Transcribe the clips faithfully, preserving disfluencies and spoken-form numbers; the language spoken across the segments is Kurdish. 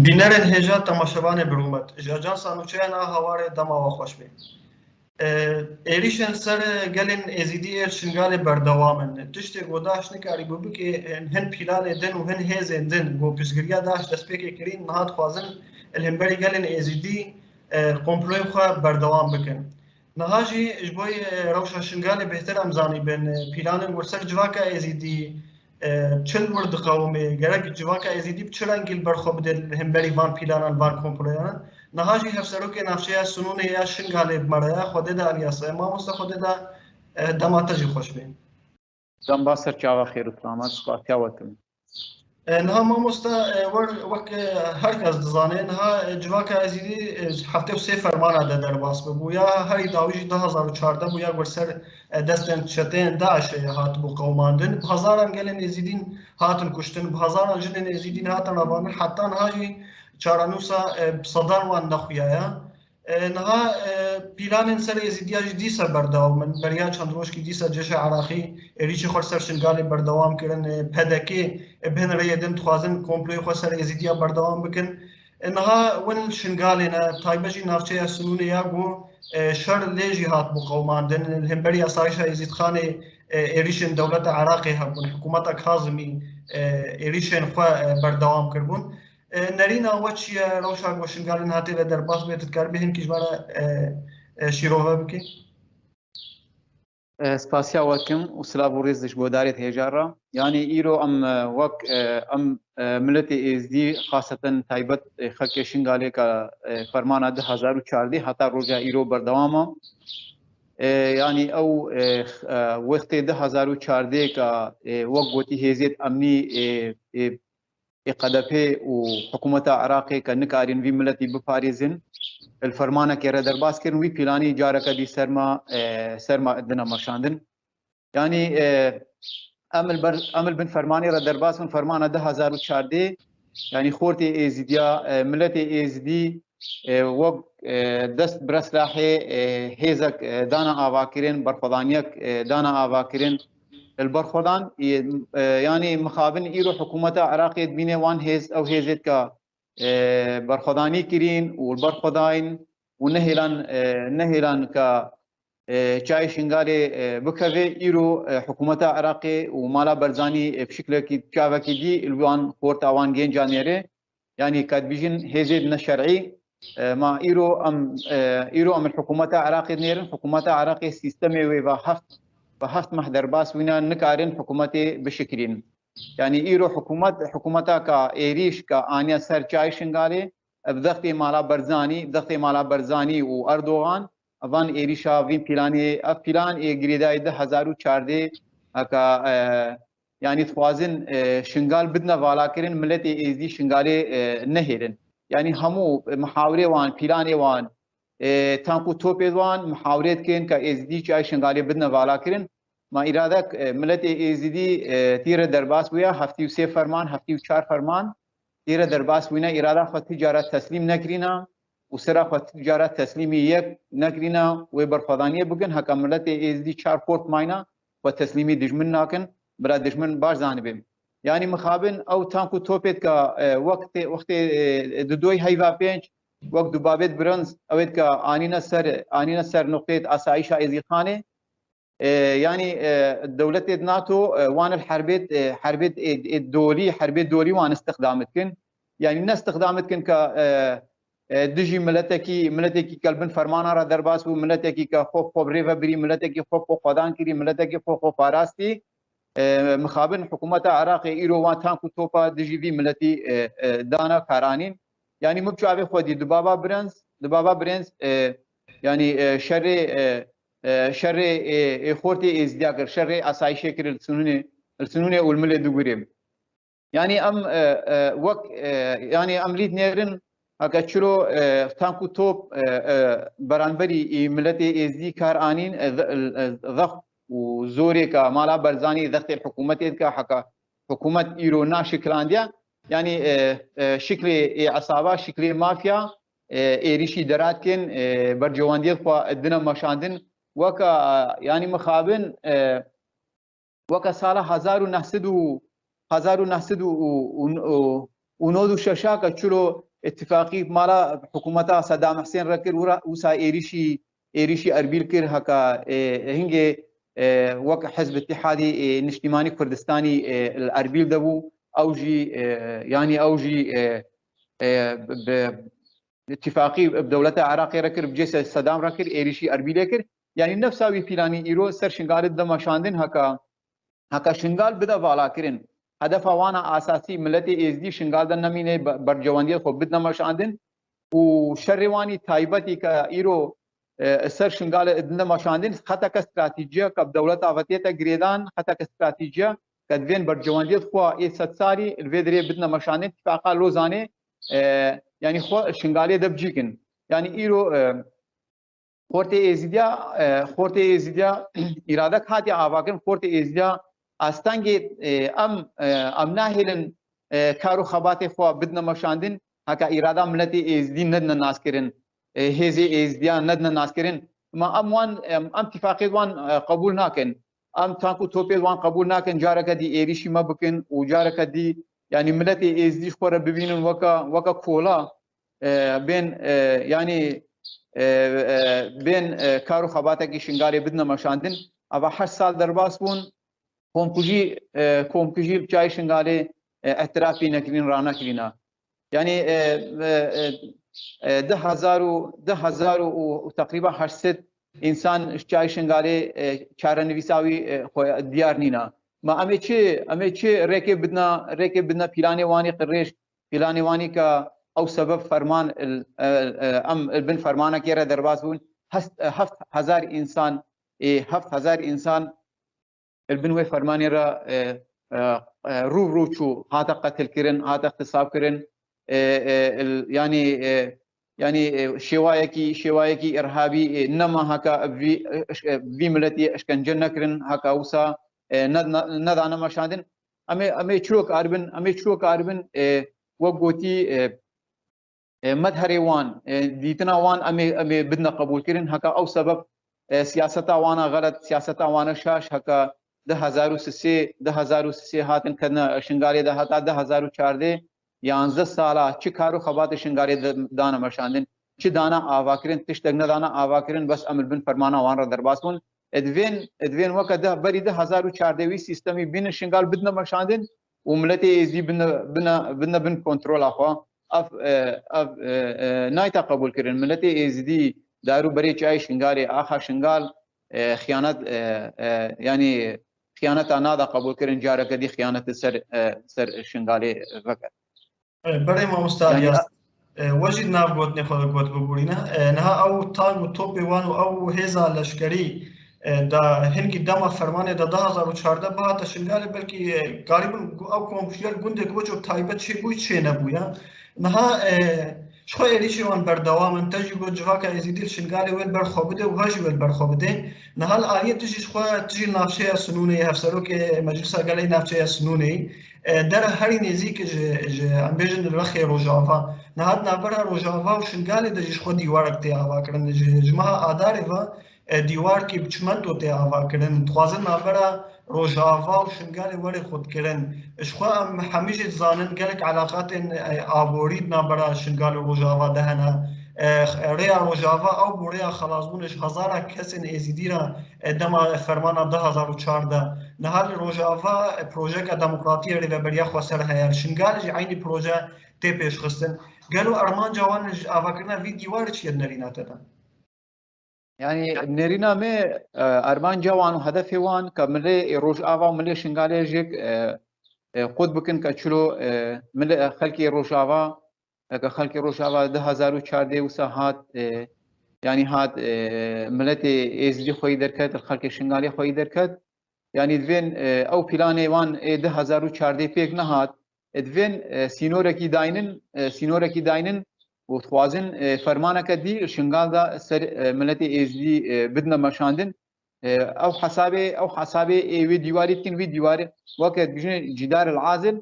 Bînerên hêja, temaşevanê bi rûmet, ji Ajansa Nûçeya na hawarê dema we xweş be. E, êrîşên ser gelên Êzîdî ê Şingalê berdewam in. Tiştê ku DAIŞ nikarîbû bike, hin planê din û hin hêzên din ku piştgiriya DAIŞ destpêkê kirîn, niha dixwazin li hemberî gelên Êzîdî, e, komployên xwe berdewam bikin. Niha jî ji bo, e, rewşa Şingalê bêhtir em zanîbin, e, planên ku li ser civaka Êzîdî, e, çi li wir diqewimê, gerek civaka Êzîdî bi çi rengî li ber xwe bide li hemberî van planan, van komployan. Niha jî hevserokê navçeya Sinûnê ya Şingalê bi me re ye, Xwedê de Elyas e. Mamoste, Xwedê de, e, dema te jî xweş be. Dem ba ser çava xêr û selamet, spasiya we dikim. E, niha mamoste, e, wer-, wek, e, her kes dizane, niha, e, civaka Êzîdî, e, heftê û sê fermana de derbas bibû. Ya herî dawî jî du hazar û çardeh bû, ya ku li ser, e, destên çeteyên DAIŞê hatibû qewimandin. Bi hezaran gelên Êzîdîn hatin kuştin, bi hezaran jinên Êzîdîn hatin avanin, heta niha jî çarenûsa, e, bi sedan wan nexuyaye. E, niha, e, planên ser Êzîdiya jî dîsa berdewam in. Beriya çend rojkî dîsa Ceşa Iraqî êrîşî xwe li ser Şingalê berdewam kirin. E, P D K, e, bi hin rêyê din dixwazin komployê xwe ser Êzîdiya berdewam bikin. E, niha win li Şingalê ne, taybet jî navçeya Sinûnê ya ku, e, şer lê jî hatibû qewimandin. Li hemberî asayişa Êzîdxanê, e, êrîşên dewleta Iraqê hebûn, hikûmeta Kazimî, e, êrîşên xwe, e, berdewam kiribûn. E, nerîna we çi ye? Rewşa ku Şingalê niha tê ve derbas bê, tu dikaribî hinkî ji me re, e, e, şîrove bikî? E, spasiya we dikim û silav û rêz ji guhdarêt hêja re. Yanî îro em, e, wek, e, em, e, miletê Êzdî, xaseten taybet, e, xelkê Şingalê ka, e, fermana du hazar û çardeh heta roja îro berdewam e. E, yanî ew, e, x-, e, wextê du hazar û çardeh ka, e, wek gotî hêzêt emnî, e, e, ê K D P û hikûmeta Iraqê ke nikarîn vî miletî biparêzin, li fermanekê re derbas kirin, wî planî careke dî serma, e, serma dine meşandin. Yanî, e, em li ber, em li bin fermanê re derbas bin, fermana du hazar û çardeh, yanî xortê Êzidiya, e, miletê Êzidî, e, wek, e, dest bi reslahê, e, hêzek, e, dana avakirin, berxwedaniyek, e, dana avakirin, li ber xwe dan, e, e, yanî mixabin îro hikûmeta Iraqê dibîne wan hêz, ew hêzêt ka, e, berxwedanî kirîn û li ber xwe dayîn û nehêlan, e, nehêlan ka, e, çayê Şingalê, e, bikeve, îro, e, hikûmeta Iraqê û mala Barzanî, e, bi şiklekî çavekî dî li wan xorta wan genca nêre. Yanî ka dibîjin hêzê neşerî, e, ma îro em, e, îro em li hikûmeta Iraqê dinêrin, hikûmeta Iraqê sîstemê wê ve heft, ve heft meh derbas wîna nikarin hikûmetê bişikirîn. Yanî îro hikûmet, hikûmeta ka êrîş ka aniye ser çayê Şingalê, bi dextê mala Barzanî, dextê mala Barzanî û Erdogan, evan êrîşa vîn planê, ev plan ê girêdayî du hazar û çardeh, heka, e, yanî dixwazin, e, Şingal bidine valakirin, miletê Êzdî Şingalê, e, nehêlin. Yanî hemû, e, mihawirê wan, planê wan, e, tank û topê wan mihawirê dikin ke Êzdî çayê Şingalê bidine valakirin. Ma îradek, e, miletê Êzidî, e, tîre derbas bûye, heftî û sê ferman, heftî û çar ferman tîre derbas bûne, îrada xwe tu cara teslîm nekirîna û sera xwe tu cara teslîmî yek nekirîna, wê berxwedaniyê bikin, heka miletê Êzidî çar xort mayna xwe teslîmî dijmin nakin, bira dijmin baş zanibê. Yanî mixabin ew tank û topêt ka, e, wextê, wextê, e, di doy heyva pênc, wek dubabêt birinz, ewêt ka anîne ser, anîne ser nuqtêt asayîşa Êzîdxanê, e, yanî, e, dewletê NATO, e, wan li herbêt, e, herbêt, e, e, dolî, herbê dolî wan istixdam dikin. Yanî ne istixdam dikin ke, e, e, dijî miletekî, miletekî ke li bin fermana re derbas bû, miletekî ke xwe, xwe bi rê ve birî, miletekî xwe, xwe xwedan kirî, miletekî xwe, xwe parastî, e, mixabin hikûmeta Iraqê îro wan tank û topa dijî vî miletî, e, e, dana karanîn. Yanî min bi çavê xwe dî, dubaba Birenz, dubaba Birenz, e, yanî, e, şerê, e, e, şerê, e, e, xortê Êzidiya kir, şerê asayişê kir li Sinûnê, li Sinûnê û li Milê Dugurê. Yanî em, e, e, wek, e, yanî em lîd nêrin, heke çilo, e, tank û top, e, e, beramberî, e, miletê Êzdî kar anîn, e, ze-, e, zexf û zorê ke mala Barzanî zextê hikûmetê dike, heke hikûmet îro naşikilandiye. Yanî, e, e, şiklê ê esaba, şiklê mafya, e, êrîşî derat kin, e, bercewendiyê xwe dine meşandin. Weke, e, yanî mixabin, e, weke sala hezar û neh sed û, hezar û neh sed û, û, û, û, û nod û şeş ke çilo îtîfaqî mala hikûmeta Sedam Husên re kir, wira wisa êrîşî, êrîşî Erbîl kir, heka, e, hingê, e, wek Hizb Îtîhadî, e, Niştîmanî Kurdistanî, e, li Erbîl de bû, ew jî, e, yanî ew jî, e, e, bi, bi îtîfaqî bi dewleta Iraqê re kir, bi cê Se-, Sedam re kir, êrîşî Erbîlê kir. Yanî nefsa wî pîlanî îro ser Şingalê dide meşandin, heka, heka Şingal bide valakirin. Hedefa wana asasî miletê Êzdî Şingal de nemîne, be-, bercewendiyê xwe bidine meşandin û şerê wanî taybetî ke îro, e, ser Şingalê dide meşandin, xeteke stratejî ye ke bi dewleta ve tête girêdan, xeteke stratejî ye ke divên bercewendiyê xwe ê sedsalî li vê dirê bidine meşandin. Tifaqa Lozanê, e, yanî xwe Şingalê de bicîkin. Yanî îro, e, Xortê Êzidiya, e, Xortê Êzidiya îradek hatiye avakirin, Xortê Êzidiya astengê, e, em, e, em nahêlin, e, kar û xebatê xwe bidine meşandin, heke îrada miletê Êzidî nedine naskirin, e, hêzê Êzidiya nedine naskirin. Ma em wan, em, em tifaqê wan, e, qebûl nakin. Em tank û topê wan qebûl nakin, careke dî êrîşî me bikin û careke dî, yanî miletê Êzidî ji xwe re bibînin weke, weke kola, e, bên, e, yanî, e, e, bên, e, kar û xebatekî Şingalê bidine meşandin. Ava heşt sal derbas bûn, komkujî, e, komkujî li çayê Şingalê, e, îtiraf pê nekirîn, ranekirîna. Yanî, e, e, e, e, du hezar û, du hezar û, û teqrîben heşt sed însan ji çayê Şingalê, e, çarenivîsa wî, e, xwe diyar nîna. Ma em ê çi, em ê çi rêkê bidina, rêkê bidina pîlanê wanî qirêj, pîlanê wanî ke ew sebeb ferman il, e, e, em li bin fermanekê re derbas bûn, hest, e, heft hezar însan, ê, heft hezar însan li bin wê fermanê re, e, e, e, rû rû çû, hate qetilkirin, hate ixtisabkirin, e, e, il, yanî, e, yanî, e, şêwayekî, şêwayekî îrhabî, e, nema haka vî, e, iş-, e, vî miletî işkence nekirin, haka wisa, e, ne, ne, nedane meşandin. Em ê, em ê çilo karibin, em ê çilo karibin, e, wek gotî, e, e, medherê wan, e, dîtina wan em ê, em ê bidine qebûlkirin. Heka ew sebeb, e, siyaseta wana xelet, siyaseta wana şaş, heka du hezar û sisê, du hezar û sisê hatin kedine Şingalê de heta du hezar û çardeh, yanzdeh sala çi kar û xebatê Şingalê de dane meşandin, çi dane avakirin, tiştek nedane avakirin, bes em li bin fermana wan re derbas bûn. Divên, divên weke de berî du hezar û çardeh wî sîstemî bînin Şingal bidine meşandin û miletê Êzidî bine, bine, bine bin kontrola xwe. Ev, e, ev, e, e, nayta qebûl kirin. Miletê Êzidî darû berê çayê Şingalê, axa Şingal, e, xiyanet, e, e, yanî xiyaneta nada qebûl kirin, careke dî xiyanet li ser, e, ser Şingalê veke. E, berê mamosta Yanî Yas, e, we jî di nav gotinê xwe de got biborîne. E, niha ew tank û topê wan û ew hêza leşkerî, e, da hingî dema fermanê de du hezar û çardeh bihate Şingalê, belkî, e, karîbin gu-, ew komkujiya li gundek wek taybet çêbû, çênebû ya. Niha, e, ji xwe êrîşê wan berdewam in. Te jî got civaka Êzidî li Şingalê wê li ber xwe bide û ha jî wê li ber xwe bidê. Niha li aliyê tu jî ji xwe, tu jî li navçeya Sinûnê, hevserokê Meclisa Gelê navçeya Sinûnê, e, dere herî nêzîk ji, ji, em bêjin rexê Rojava. Niha di navbera Rojava û Şingalê de jî ji xwe dîwarek tê avakirin. Ji, ji meha Adarê ve, e, dîwarkî bi çimento tê avakirin. Dixwazin navbera Rojava û Şingalê were xurtkirin. Ji xwe em hemî jî dizanin gelek eleqatên, e, aborî di navbera Şingal û Rojava de hene. E, rêya Rojava ew bû rêya xelasbûnê ji hezara kesên Êzidî re, e, dema fermana du hezar û çardeh. Niha li Rojava, e, projeka demokratî ya Rêveberiya Xweser heye. Li Şingal jî eynî proje tê pêşxistin. Gelo armanca wan ji avakirina vî dîwarê çi ye di nerîna te de? Yanî nêrîna me, e, armanca wan û hedefê wan ke milê Rojava û milê Şingalê jêk, e, e, qut bikin ke çilo, e, milê, e, xelkê Rojava, e, ke xelkê Rojava du hezar û çardeh wisa hat, e, yanî hat, e, miletê Êzidî xweyî derket, li xelkê Şingalê xweyî derket. Yanî divên, e, ew planê wan ê du hezar û çardeh pêk nehat. E, divên, e, sînorekî daynin, e, sînorekî daynin û dixwazin, e, fermaneke dî Şingal de ser, e, miletê Êzidî, e, bidine meşandin. E, ew hesabê, ew hesabê ê wê dîwarî dikin, wî dîwarê weke dibêjin cîdar el azil,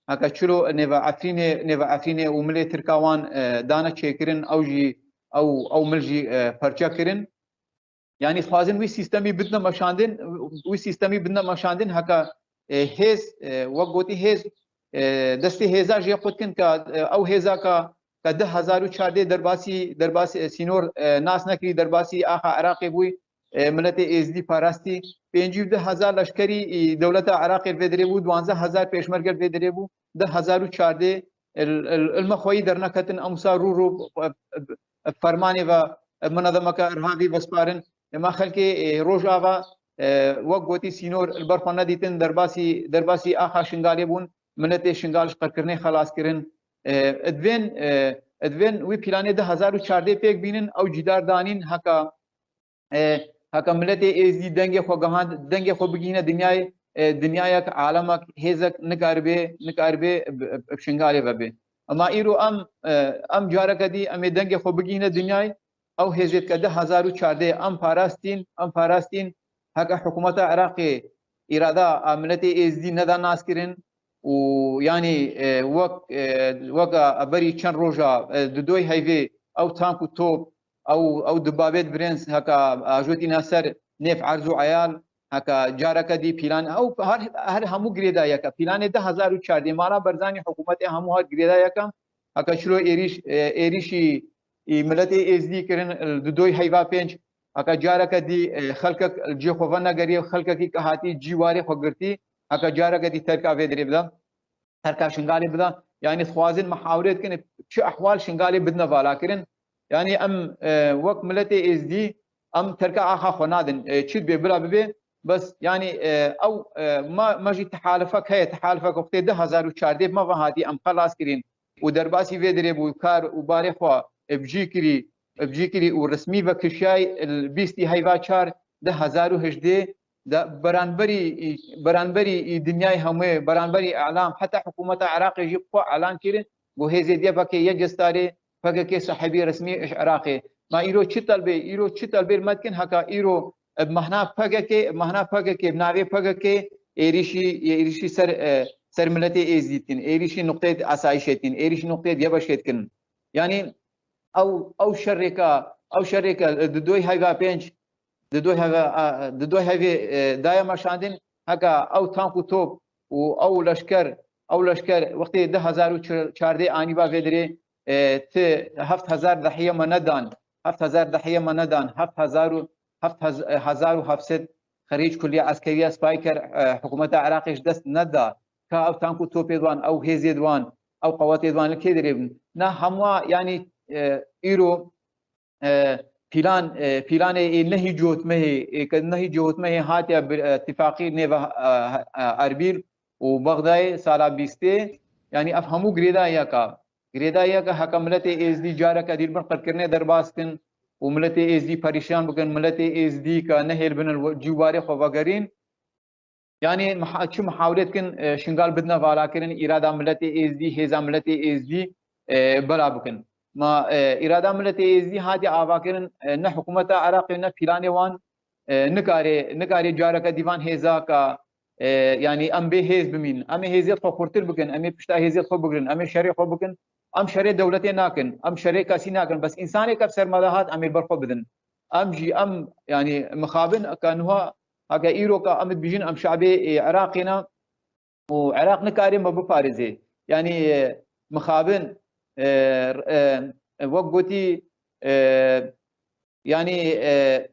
heke çilo nêve Efrînê, nêve Efrînê û milê Tirka wan, e, dane çêkirin, ew jî, ew, ew mil jî, e, perçe kirin. Yanî dixwazin wî sîstemî bidine meşandin, wî sîstemî bidine meşandin heke, e, hêz, e, wek gotî hêz, e, destê hêza jê qut kin ke, e, ew hêza ke, ke du hezar û çardeh derbasî, derbasî, e, sînor, e, nas nekirî, derbasî axa Iraqê bûyî, e, miletê Êzdî parastî. Pêncî û du hezar leşkerî, e, dewleta Iraqê vê derê bû, duwazdeh hezar pêşmerge vê derê bû. Du hezar û çardeh il, il, ilme xweyî derneketin, em wisa rû rû, e, e, fermanê ve, e, minezemeke irhabî vesparin. Ema xelkê, e, Rojava, e, wek gotî sînor li ber xwe nedîtin, derbasî, derbasî axa Şingalê bûn, miletê Şingal ji qirkirinê xelas kirin. E, divên, e, divên wî planê du hezar û çardeh pêk bînin, ew cîdar danîn heka, e, heka miletê Êzdî dengê xwe gihand, dengê xwe bigihîne dinyayê, e, dinyayek, alemek, hêzek nikaribe, nikaribe bi, bi, bi Şingalê ve bê. Ema îro em, e, em careke dî em ê dengê xwe bigihîne dinyayê, ew hêzê dike du hezar û çardeh em parastîn, em parastîn, heke hikûmeta Iraqê îrada a miletê Êzdî neda naskirin û yanî, e, wek, e, weka berî çend roja, e, di doy heyvê ew tank û top, ew, ew dibabê birênz heka ajotîne ser nêv erz û eyal, heka careke dî pîlan, ew her, her hemû girêdayeke. Pîlanê du hezar û çardeh mala Barzanî hikûmetê hemû her girêdayeke. Heke çiro êrîş, e, êrîşî, e, miletê Êzdî kirin, e, di doy heyva pênc, heke careke dî, e, xelkek li cihê xwe venegeriye, xelkekî ke hatî cî warê xwe girtî, heke careke dî terka vê derê bide, terka Şingalê bide. Yanî dixwazin mihawirê dikin, çi ehwal Şingalê bidine valakirin. Yanî em, e, wek miletê Êzdî, em terka axa xwe nadin. E, çi dibe bila bibe, bes yanî, e, ew, e, me, me jî tehalifek heye, tehalifek wextê du hezar û çardeh me ve hatî em xelas kirîn û derbasî vê derê bû, kar û barê xwe bi cî kirî, bi cî kirî û resmî vekişiyay li bîstî heyva çar du hezar û hejdeh de beranberî, beranberî dinyayê hemû, beranberî îlam, heta hikûmeta Iraqê jî xwe îlan kirin, got hêzê D Y P K yê cestarê, P K K sahibî resmî ji Iraqê. Ma îro çi telbê, îro çi telbê me dikin, heka îro bi mehna P K K, bi mehna P K K, bi navê P K K êrîşî, êrîşî ser, e, ser miletê Êzdî dikin, êrîşî nuqteyê asayişê dikin, êrîşî nuqteyê Diyebeşê dikin. Yanî ew, ew şerêka, ew şerêka, e, di doy heyva pênc, di doy heyva, a, di doy heyvê, e, daye meşandin, heka ew tank û top û ew leşker, ew leşker wextê du hezar û çardeh anî ba vê derê, e, ti heft hezar dehiye me nedan, heft hezar dehiye me nedan, heft hezar û, heft hezar û heft sed xerîc kulliye eskeriye spay kir, e, hikûmeta Iraqê ji dest neda. Ka ew tank û topê di wan, ew hêzê di wan, ew qewetê di wan li kê derê bin? Na hemwa, yanî, e, îro, e, pîlan, e, pîlanê ê nehî cotmehê, ê ke nehî cotmehê hatiye bi, e, tifaqî nêve, e, e, Erbîl û Bexdayê sala bîstê, yanî ev hemû girêdayî yek a. Girêdayî yek a heke miletê Êzdî careke dî li bin qirkirinê derbas kin û miletê Êzdî perîşan bikin, miletê Êzdî ke nehêl bin li cî warê xwe vegerîn. Yanî miha-, çi mihawirê dikin, e, Şingal bidine valakirin, îrada miletê Êzdî, hêza miletê Êzdî, e, bela bikin. Ma, e, îrada miletê Êzdî hatiye avakirin, e, ne hikûmeta Iraqê, ne pîlanê wan, e, nikare, nikare careke dî van hêza ka, e, yanî em bê hêz bimîn. Em ê hêzê xwe xurtir bikin, em ê pişta hêzê xwe bigirin, em ê şerê xwe bikin. Em şerê dewletê nakin, em şerê kesî nakin. Bes însanê ke bi ser me de hat, em ê ber xwe bidin. Em jî, em, yanî mixabin ke niha, heke îro ke em dibîjin em şabê, e, Iraqê ne û Iraq nikare me biparêze. Yanî, e, mixabin, e, e, wek gotî, e, yanî, e,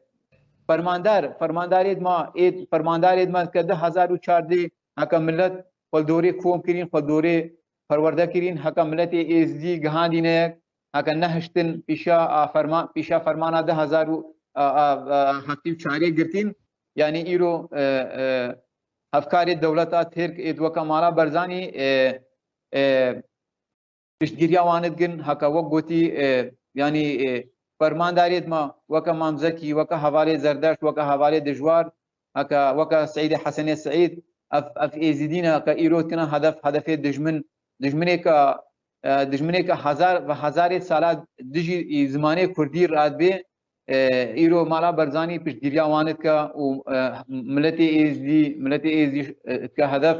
fermandar, fermandarê dima, ê, fermandarê dima ke du hezar û çardeh heke milet xwe li dorê kom kirîn, xwe li dorê perwerde kirîn, heke miletê Êzdî gihandîne yek, heke nehiştin pîşa a ferma-, pîşa fermana du hezar û, a, a, a, heftê û çarê girtîn. Yanî îro, e, e, hevkarê dewleta Tirk ê di weke mala Barzanî, e, e, piştgiriya wan dikin, heke wek gotî, e, yanî, e, fermandarê dima weke Mam Zekî, weke hevalê Zerdeşt, weke hevalê Dijwar, heke weke Seîdê Hesenê Seîd, ev, ev Êzidî ne ke îro dikine hedef, hedefê dijmin, dijminê ke, e, dijminê ke hezar ve hezarê sala dijî, e, zimanê kurdî radibê, e, îro mala Barzanî piştgiriya wan dike û, e, miletê Êzidî, miletê Êzidî, e, dike hedef,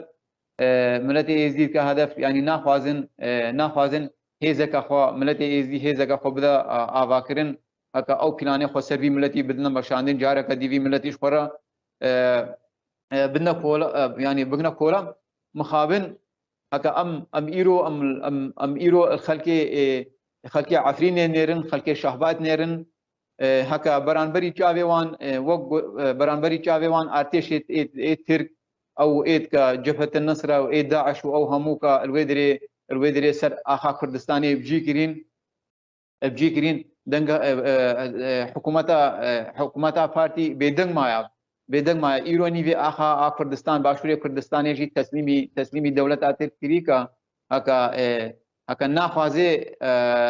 e, miletê Êzidî dike hedef, yanî naxwazin, e, naxwazin hêzeke xwe, miletê Êzidî hêzeke xwe bide, a, avakirin, heke ew planê xwe ser vî miletî bidine meşandin, careke dî vî miletî ji xwe re, e, e, bidine kola, e, yanî bigine kola. Mixabin, heke em, em îro, em, em, em îro xelkê, e, xelkê Efrînê nêrin, xelkê Şahbat nêrin. E, heka beranberî çavê wan, e, wek gu-, e, beranberî çavê wan artêşê ê, ê Tirk ew ê dike Cebhet el Nusra û ê DAIŞ û ew hemû ka li wê dirê, li wê dirê ser axa Kurdistanê bi cî kirîn, e, bi cî kirîn denga, e, e, e, hikûmeta, e, hikûmeta partî bêdeng maya. Bêdeng maya. Îro nîvê axa a Kurdistan, başûrê Kurdistanê jî teslîmî, teslîmî dewleta Tirk kirî ka heka, e, heka naxwazê, e,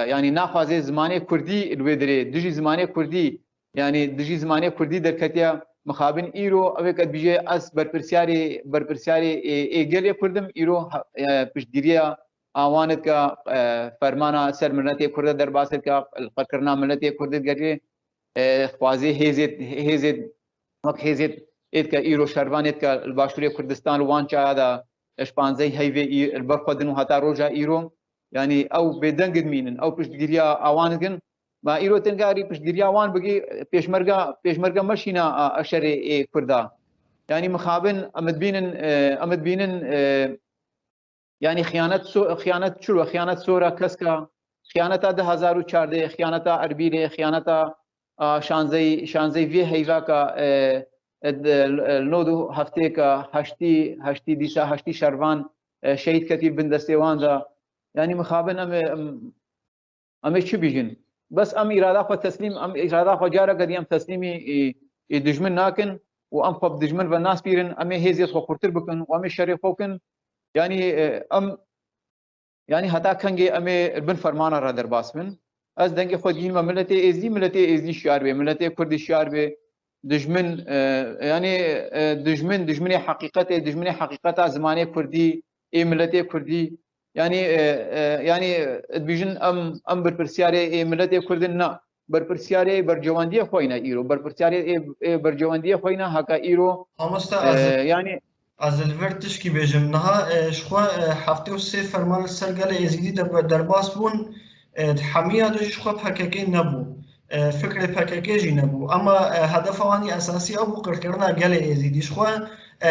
yanî naxwazê zimanê kurdî li wê dirê, dijî zimanê kurdî, yanî dijî zimanê kurdî derketiya mixabin îro, ew ê ke dibîje ez berpirsiyarê, berpirsiyarê ê, ê gelê kurd im, îro, e, piştgiriya awan dike, e, fermana ser miletê kurd de derbas dike, qirkirina miletê kurd digerê, e, xwazê hêzê, hêzê, wek hêzê ê dike îro şervanê dike li başûrê Kurdistan li wan çaya de, e, ji panzdehê heyvê î-, li ber xwe din û heta roja îro, yanî ew bêdeng dimînin, ew piştgiriya awan dikin. Ma îro tenga rî piştgiriya wan bigî, pêşmerga, pêşmerga meşîna a, a şerê ê Kurda. Yanî mixabin, em dibînin, e, em dibînin, e, yanî xiyanet so-, xiyanet çilo, xiyanet sora keska, xiyaneta du hezar û çardeh, xiyaneta Erbîlê, xiyaneta, a, şanzey, şanzey vê heyvaka, e, e, de, e, nod û heftêka heştî, heştî dîsa heştî şervan, e, şehîd ketî bin destê wan de. Yanî mixabin em, em, em ê çi bîjin? Bes em îrada xwe teslîm, em îrada xwe careke dî em teslîmî, e, e, dijmin nakin û em xwe bi dijmin ve naspîrin, em ê hêzê xwe xurtir bikin û em ê şerê xwe kin. Yanî, e, em, yanî heta kengê em ê li bin fermana re derbas bin. Ez dengê xwe dihînme miletê êzdî, miletê êzdî şiyar bê, miletê kurdî şiyar bê, dijmin, e, yanî, e, dijmin, dijminê heqîqetê, dijminê heqîqeta zimanê kurdî, ê miletê kurdî. Yanî, e, e, yanî, e, dibîjin em, em berpirsiyarê ê miletê kurd in, na. Berpirsiyarê bercewendiyê xwe ne îro. Berpirsiyarê ê, ê bercewendiyê xwe ne heka îro. Mamosta, e, ez, yanî, ez li vir tişkî bêjim. Niha, e, ji xwe, e, heftê û sê ferman li ser gelê Êzîdî de derbas bûn. E, di hemiya de jî ji xwe P K K nebû. E, fikrê P K K jî nebû. Ema, e, hedefa wan yê esasî ew bû qirkirina gelê Êzîdî. Ji xwe, e,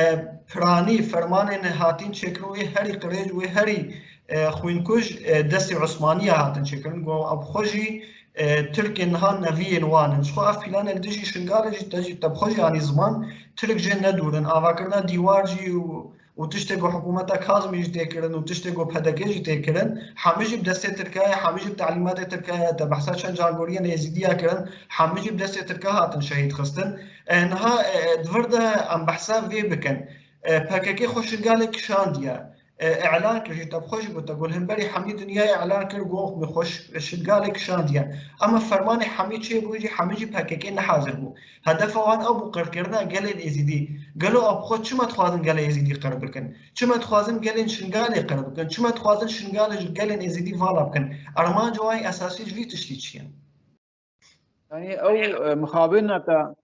piranî fermanên hatîn çêkirin wê herî qirêj, wê herî, e, xwînkuj, e, destê Osmaniya hatin çêkirin. Go ev xwe jî, e, Tirkên niha neviyên wan in. Ji xwe ev pîlanê li dijî Şingalê jî te jî te bi xwe jî anî ziman, Tirk jê nedûrin. Avakirina dîwar jî û û tiştê ku hikûmeta Kazmî jî tê kirin û tiştê ku P D K jî tê kirin, hemî jî bi destê Tirka ye, hemî jî bi telîmatê Tirka ye, te behsa çend cangoriyên Êzîdiya kirin, hemî jî bi destê Tirka hatin şehîd xistin. E, niha, e, e, di vir de em behsa vê bikin. E, P K K xwe Şingalê kişandiye. E, îlan kir jî, te bi xwe jî gote, ku li hemberî hemî dinyayê îlan kir, ku min xwe Ş-, Şingalê kişandiye. Ema fermanê hemî çêbû jî, hemî jî P K K nehazir bû. Hedefa wan ew bû qirkirina gelên Êzîdî. Gelo ew bi xwe çima dixwazin gelê Êzîdî qir bikin? Çima dixwazin gelên Şingalê qir bikin? Çima dixwazin Şingalê ji gelên Êzîdî vala bikin? Armanca wan esasî ji vî tiştî çi ye? Yanî ew, e, mixabin heta,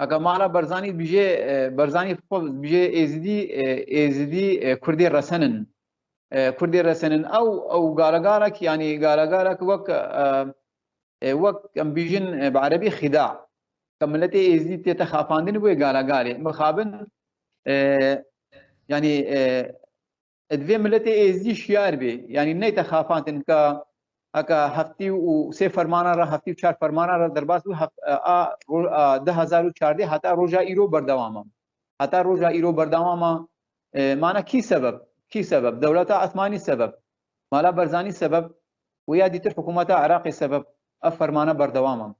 heta mala Barzanî dibêje, e, Barzanî xwe dibêje Êzîdî, e, Êzîdî, e, Kurdê resen in. E, Kurdê resen in. Ew, ew galegalek, yanî galegalek wek, e, e, wek em bêjin, e, bi erebî xîda. Ke miletê Êzdî tête xapandin wê galegalê. Mixabin, e, yanî, e, divê miletê Êzdî şiyar bê. Yanî neyte xapandin ke heke heftî û sê fermana re, heftî û çar fermana re derbas bû, heft-, a, ro-, a, du hezar û çardeh heta roja îro berdewam e. Heta roja îro berdewam e. E, mana kî sebeb? Kî sebeb? Dewleta Osmanî sebeb. Mala Barzanî sebeb. Û ya dîtir hikûmeta Iraqê sebeb. Ev fermana berdewam e.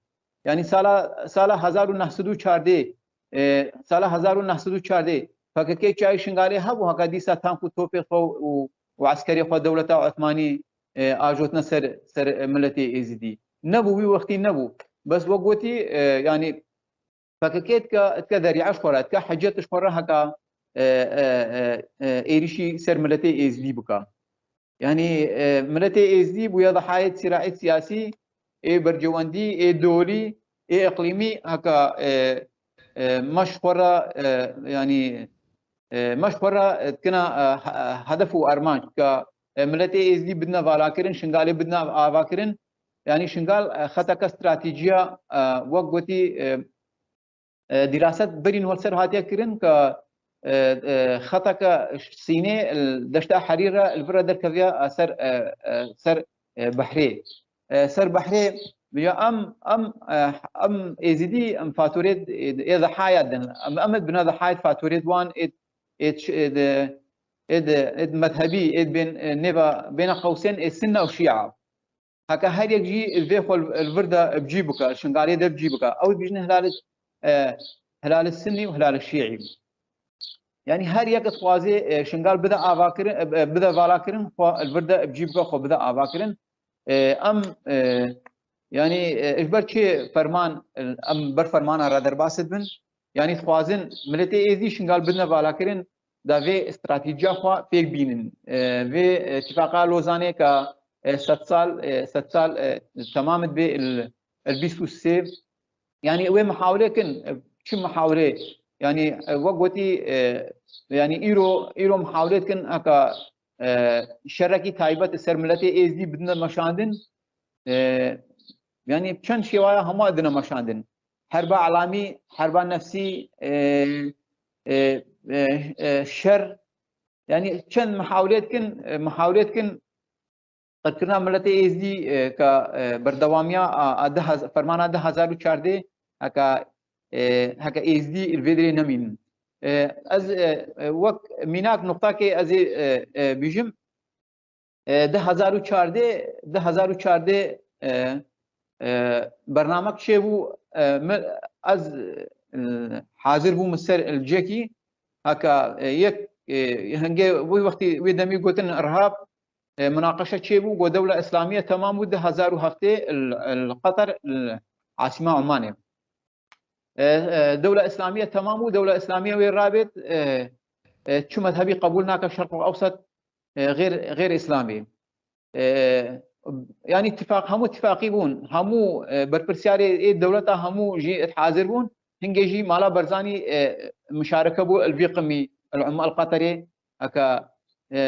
Yanî sala, sala hezar û neh sed û çardeh, e, sala hezar û neh sed û çardeh P K K çayê Şingalê hebû, heka dîsa tank û topê xwe û, û eskerê xwe dewleta Osmanî, e, ajotine ser, ser, e, miletê Êzidî. Nebû, wî wextî nebû. Bes wek gotî, e, yanî P K K dike, dike derîa ji xwe re, dike hecet ji xwe re heka, e, e, e, e, êrişî ser miletê Êzidî bike. Yanî, e, miletê Êzidî bûye dihayê sîraet siyasî, ê bercewendî, ê dolî, ê iqlîmî heka, e, e, me ji xwe re, e, yanî, e, me ji xwe re, e, dikina, e, he-, hedef û armanc ke, e, miletê Êzidî bidine valakirin, Şingalê bidine avakirin. Yanî Şingal, e, xeteke stratejî ye, e, wek gotî, e, e, dîraset berî nû ser hatiye kirin ke, e, e, xeteke sînê li deşta Herîr re li vir re derkeviye, e, ser, e, e, ser, e, behrê. e, ser behrê, ya em, em, e, em êzidî, em faturê, ê, ê dehaya din. Em, em ê bine dehayet faturê wan ê, ê, ê, ê, ê, ê mezhebî, ê bên, e, nêva, bêne qewsên ê sinne û şîa. Heke her yek jî vê xwe li vir de bi cî bike, li Şingalê de bi cî bike. Ew dibêjin hilal, e, hilal sinnî û hilal şîî. Yanî her yek dixwaze, e, Şingal bide avakirin, e, bide valakirin, xwe li vir de bi cî bike, xwe bide avakirin. E, em, e, yanî, e, ji ber çi ferman, e, em ber fermana re derbas dibin? Yanî dixwazin miletê êzî Şingal bidine valakirin, da vê stratejiya xwe pêk bînin. E, vê, e, tifaqa Lozanê ke, e, sed sal, e, sed sal, e, temam dibe il, il bîst û sê. Yanî wê mihawle kin, e, çi mihawle? Yanî, e, wek gotî, e, yanî îro, îro mihawle dikin heka, e, şerekî taybet ser miletê êzdî bidine meşandin. E, yanî çend şêwaya hema dine meşandin. Herba elamî, herba nefsî, e, e, e, e, şer. Yanî çend mihawle dikin, e, mihawle dikin qirkirina miletê êzdî, e, ka, e, berdewamiya a, a du hezar, fermana du hezar û çardeh, heka, e, heka êzdî li vê derê nemînin. E, ez, e, e, wek mînak nuqtakê ez ê, e, e, bîjim, e, du hezar û çardeh, du hezar û çardeh, e, e, bernamek çêbû, e, min, ez, e, hazir bûm ser li cekî, heka, e, yek, e, hingê wî wextî wê demî gotin irhab, e, munaqeşe çêbû, got dewla îslamiye temam bû, du hezar û heftê li, li Qeter, li asîma Omanê. E, e, dewla îslamiye temam bû, dewla îslamiye wê rabêt, e, e, çi mezhebî qebûl nake Şerq û Ewsat, e, xêr, xêr îslamî. E, yanî tifaq, hemû tifaqî bûn, hemû, e, berpirsiyarê ê dewleta hemû jî hazir bûn. Hingê jî mala Barzanî, e, mişareke bû li vî qimî, li Umma el Qeterê, heka, e,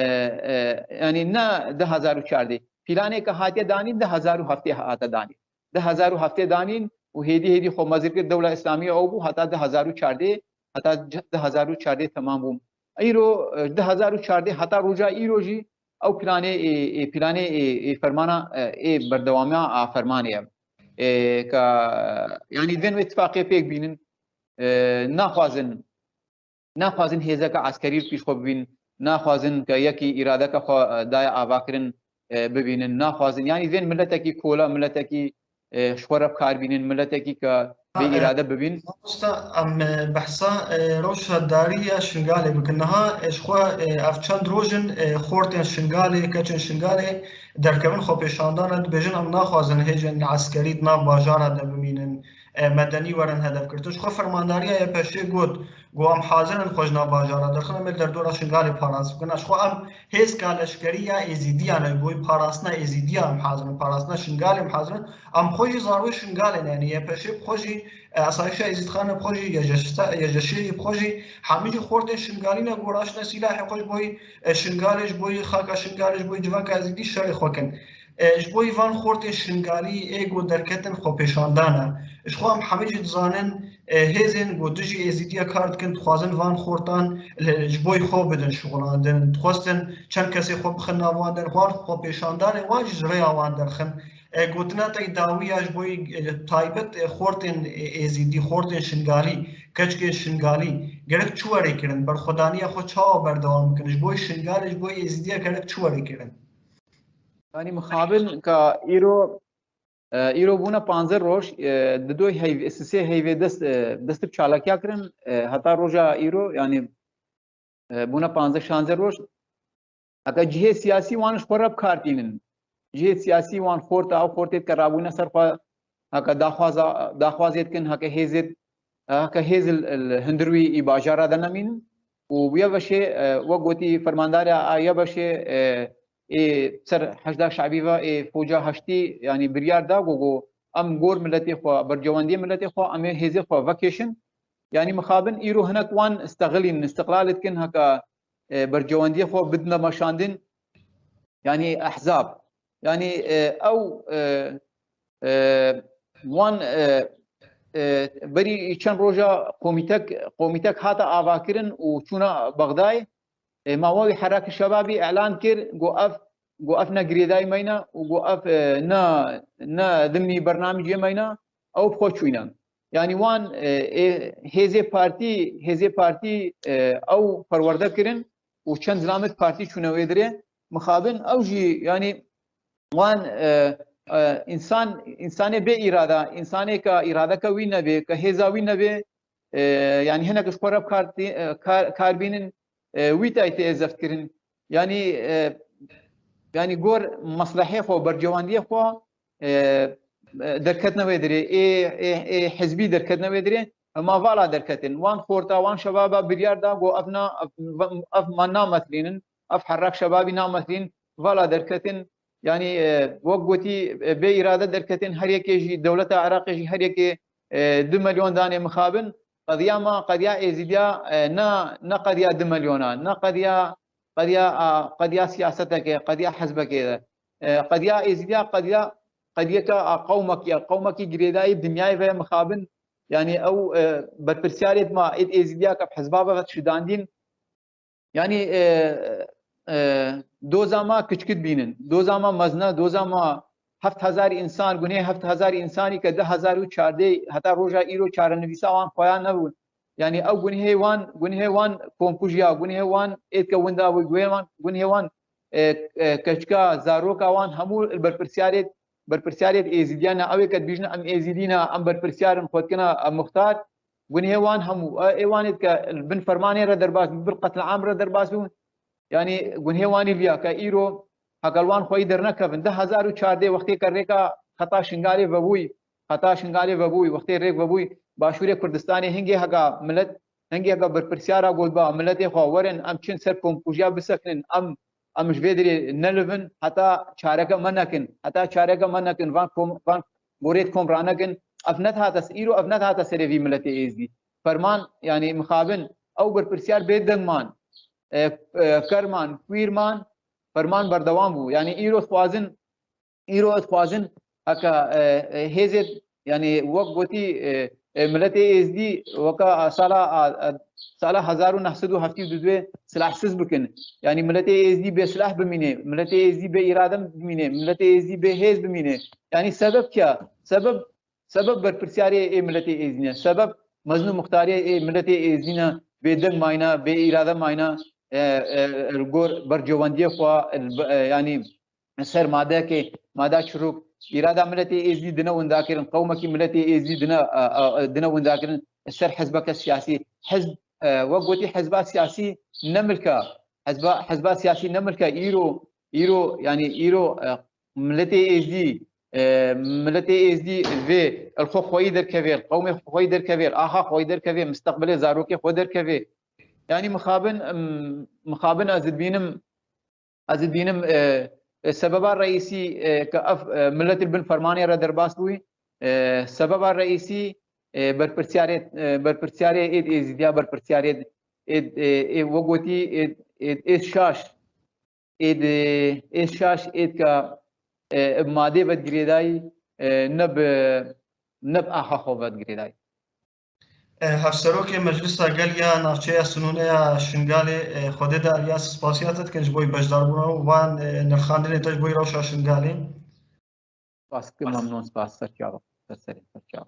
e, yanî ne du hezar û çardeh. Planê ke hatiye danîn du hezar û heftê hate danîn. Du hezar û heftê danîn û hêdî hêdî xwe mezin kir dewla îslamî ew bû heta du hezar û çardeh, heta c-, du hezar û çardeh temam bû. Îro, e, du hezar û çardeh heta roja îro jî ew planê, ê, ê, planê, ê, ê, fermana, e, ê berdewamiya a fermanê ye. E, ka, yanî divên wê tifaqê pêk bînin, e, naxwazin, naxwazin hêzeke eskerî li pîş xwe bibîn, naxwazin ke yekî îradeke xwe, e, daye avakirin, e, bibînin, naxwazin. Yanî divên miletekî kola, miletekî, e, ji xwe re bi kar bînin, miletekî ke bê, e, îrade bibîn. Mamosta, em, e, behsa, e, rewşa darî ya Şingalê bikin. Niha, e, ji xwe, e, ev çend roj in, e, xortên Şingalê, keçên Şingalê derkevin xwepêşandana, dibêjin em naxwazin hêzên eskerî di nav bajara de bimînin, e, medenî werin hedefgirtin. Ji xwe fermandariya Y P Ş'ê got, got, em hazir in xwe ji nav bajara derxin, em ê li derdora Şingalê parastin bikin. Ji xwe em hêzka leşkerî ya Êzîdiyan e, ji bo parastina Êzîdiya em hazir in, parastina Şingalê em hazir in. Em xwe jî zarokê Şingalê ne, yanî Y P Ş bi xwe jî, e, asayişa Êzîdxanê bi xwe jî, Y Ş S, Y Ş Ş'ê bi xwe jî, hemî jî xortên Şingalî ne, ku raştine sîlahê xwe ji bo yî, e, Şingalê, ji bo yî xaka Şingalê, ji bo yî civaka Êzîdî şerê xwe kin. E, ji bo yî van xortên Şingalî ê ku derketin xwepêşandana. Ji xwe em hemî jî dizanin, e, hêzên ku dijî Êzîdiya kar dikin, dixwazin van xortan li, ji bo yî xwe bidin şixulandin. Dixwestin çend kesê xwe bixin nav wan der, wan xwepêşandanê wan jî ji rêya wan derxin. E, gotina te yî dawî ya ji bo yî, e, taybet, e, xortên, e, Êzîdî, xortên Şingalî, keçikên Şingalî gerek çi were kirin? Berxwedaniya xwe çawa berdewam bikin? Ji bo yî Şingalê, ji bo yî Êzîdiya gerek çi were kirin? Yanî mixabin ka îro, e, îro bûne panzdeh roj, e, di doy heyv-, sisê heyvê dest, e, dest bi çalakiya kirin, e, heta roja îro, yanî, e, bûne panzdeh şanzdeh roj. Heke cihê siyasî wan ji xwe re bi kar tînin. Cihê siyasî wan xorta, ew xortê dike rabûne ser xwe, heke daxwaza, daxwazê dikin, heke hêzê, heke hêz li, li hundir wî î bajara de nemînin. Û ya beşê, e, wek gotî fermandara a ya beşê, e, ê ser Heşda Şebî ve ê foca heştî, yanî biryar da, got, got, em gor miletê xwe, bercewendiyê miletê xwe, em ê hêzê xwe vekêşin. Yanî mixabin îro hinek wan stexilîn, istiqlal dikin, heke, e, bercewendiyê xwe bidine meşandin. Yanî ehzab. Yanî, e, ew, e, e, wan, e, e, berî çend roja komîtek, komîtek hate avakirin û çûna Bexdayê. E, ma wî Heraki Şebabî îlan kir, got ev got ev ne girêdayî me ne û got ev, e, ne, ne dimnî bernamijê me ne, ew bi xwe çûyne. Yanî wan, e, ê, hêzê partî, hêzê partî, e, ew perwerde kirin û çend zilamet partî çûne wê dirê. Mixabin ew jî, yanî wan, e, e, însan, însanê bê îrada, însanê ka îradeke wî nebê, ka hêza wî nebê, e, yanî hinek ji xwe re bi kar tê-, e, kar, kar bînin, e, wî tayê tê zeft kirin. Yanî, e, yanî gor meslehê xwe, bercewendiyê xwe, e, e, derketine wê dirê, ê, ê, ê hizbî derketine wê dirê, hema vala derketin. Wan xorta, wan şebaba biryar da, got ev na, ev, ev me nametilînin, ev herrak şebabî nametilîn, vala derketin. Yanî, e, wek gotî, e, bê îrade derketin, her yekê jî dewleta Iraqê jî her yekê, e, du milyon danê mixabin. Qediya me, qediya Êzîdiya, e, ne, ne qediya du milyona, ne qediya, qediya, a, qediya siyaseteke, qediya hizbekê de. E, qediya Êzîdiya, qediya, qediyeke a qewmekî ye, qewmekî girêdayî bi dinyayê ve ye mixabin. Yanî ew, e, berpirsiyarê dima êd Êzîdiya ke bi hizba ve şidandîn, Yanî, e, e, doza ma kiçik dibînin. Doza ma mezin e, doza ma heft hezar însan, gunê heft hezar însanî ke du hezar û çardeh heta roja îro çarenivîsa wan xweya nebûn. Yanî ew gunhê wan, gunhê wan komkujiya, gunhê wan êdke winda bû, gunhê wan, gunhê wan, e, e, keçika, zaroka wan hemû li berpirsiyarê, berpirsiyarê Êzîdiyan e. Ew ê ke dibîjin em Êzîdî ne, em berpirsiyar in, xwe dikine, e, muxtar. Gunhê wan hemû, e, ê wan ê dike li bin fermanê re derbas bû, bin qetliam re derbas bû. Yanî gunhê wan î viya ke îro heke li wan xweyî dernekevin. Du hezar û çardeh wextê ke rêka xeta Şingalê vebûyî, xeta Şingalê vebûyî, wextê rêk vebûyî, Başûrê Kurdistanê hingê heka milet, hingê heka berpirsiyara gotba, miletê xwe werin, em çin ser komkujiya bisekinin, em, em ji vê dirê nelivin, heta çareke me nekin, heta çareke me nekin, van kom-, van gorêt kom ranekin, ev nedihate se-, îro ev nedihate serê vî miletê êzdî. Ferman, yanî mixabin, ew berpirsiyar bê deng man, e, e, ker man, kwîr man, ferman berdewam bû. Yanî îro dixwazin, îro dixwazin, heke, e, e, hêzê, yanî wek gotî, e, e, miletê êzdî weka, a, sala, a, a, sala hezar û neh sed û heftê û du silahsiz bikin. Yanî miletê êzdî bê silah bimîne, miletê êzdî bê îrade bimîne, miletê êzdî bê hêz bimîne. Yanî sebeb kî ye? Sebeb, sebeb berpirsiyarê ê miletê êzdî ne. Sebeb mezin û muxtarê ê miletê êzdî ne. Bê deng mayne, bê îrade mayne, e, e, li gor bercewendiyê xwe, e, yanî ser madeyekê, mada çirûk, îrada miletê êzdî dine windakirin, qewmekî miletê êzdî dine, e, e, dine windakirin, ser hizbeke siyasî. Hizb, e, wek gotî hizba siyasî ne milk e. Hizba, hizba siyasî ne milk e. Îro, îro, yanî îro, e, miletê êzdî, e, miletê êzdî vê li xwe xweyî derkevê, li qewmê xwe xweyî derkevê, li axa xweyî derkevê, misteqbilê zarokê xwe derkevê. Yanî mixabin, em, mixabin ez dibînim, ez dibînim, e, e, sebeba reîsî, e, ke ev, e, milet li bin fermanê re derbas bûyî, e, sebeba reîsî, e, berpirsiyarê, e, berpirsiyarê êd êzîdiya, berpirsiyarê êd, ê, ê, wek gotî, ê, ê, ê şaş, ê di, ê şaş, ê dika, e, bi madê ve girêdayî, e, ne bi, ne bi axa xwe ve girêdayî. E, Hevserokê Meclisa Gel ya Navçeya Sinûne ya Şingalê, e, Xwedê de Elyas, spasiya te dikin ji bo beşdarbûna û van, e, nirxandinê te ji bo rewşa Şingalê. Spas dikim, memnûn, spas, ser çava, ser serê, ser çava.